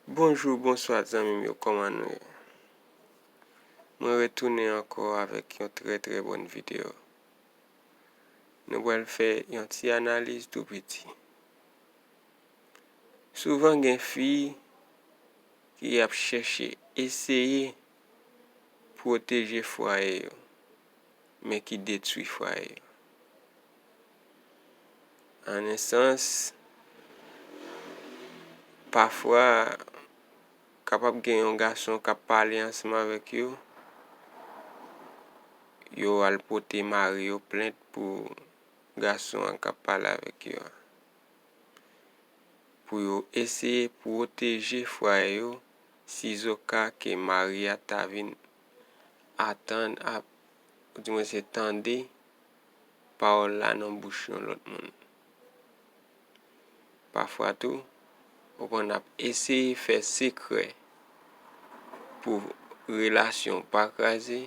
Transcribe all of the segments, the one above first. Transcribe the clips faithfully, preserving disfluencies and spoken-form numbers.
Bonjou, bonswa zanmi m yo, kòman nou ye? Mwen retounen ankò avèk yon trè trè bòn videyo. Nou pral fè yon ti analiz tou piti. Souvan gen fi ki ap chèche eseye pwoteje fwaye yo, men ki detwi fwaye yo. An en sans, pafwa, kapab gen yon gason k ap pale ansanm avèk yo, yo al pote mari yo plent pou gason an k ap pale avèk yo a, pou yo eseye pwoteje fwaye yo, sizoka ke mari a ta vin atann ap, oudimwen se tande pawòl la nan bouch yon lòt moun. Pafwa tou, ou konn ap eseye fè sekrè pou relasyon w pa kraze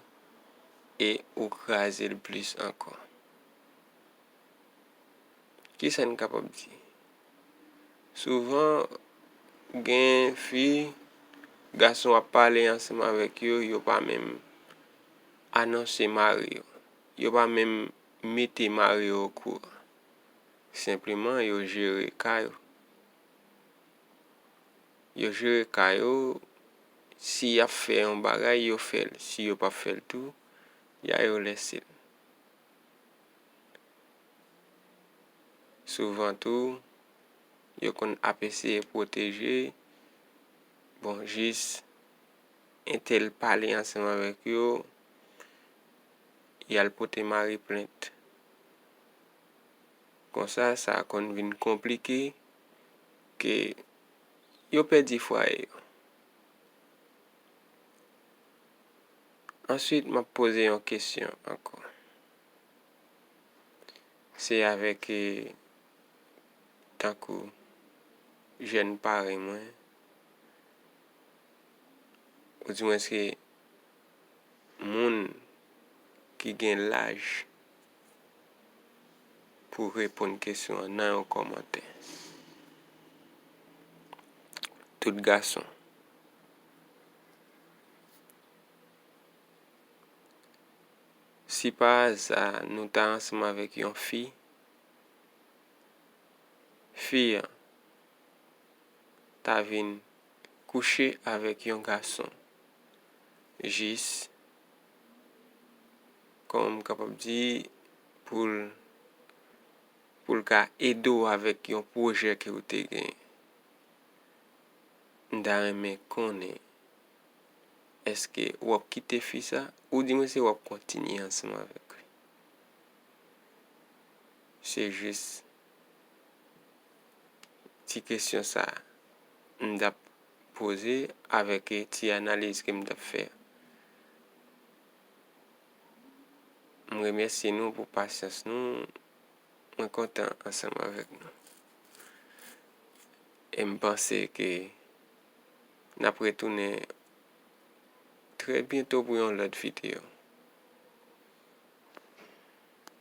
e ou kraze l plis ankò. Kisa n kapab di? Souvan, gen fi, gason ap pale ansanm avèk yo, yo pa menm anonse mari yo. Yo pa menm mete mari yo okouran. Senpleman, yo jere ka yo. Yo jere ka yo, si y ap fè yon bagay, yo fè l. Si yo p ap fè l tou, ya yo lèse l. Souvan tou, yo konn ap eseye pwoteje, bon, jis entèl pale ansanm avèk yo, y al pote mari plent. Konsa, sa konn vin konplike ke yo pèdi fwaye yo. Answit, m ap poze yon kesyon ankò. Se avèk, eh, tankou jèn parèy mwen, oudimwen se moun ki gen laj pou reponn kesyon an nan yon kòmantè. Tout gason. Si pa aza nou ta ansanm avèk yon fi, fi an ta vin kouche avèk yon gason, jis, kòman m kapab di, pou l, pou l ka ede w avèk yon pwojè ke w te genyen. M ta renmen konnen, èske w ap kite fi sa, oudimwen se w ap kontinye ansanm avèk li? Se jis ti kesyon sa a m t ap poze avèk ti analiz ke m t ap fè a. M remèsye nou pou pasyans nou. Mwen kontan ansanm avèk nou. E m panse ke n ap retounen trè byento pou yon lòt videyo.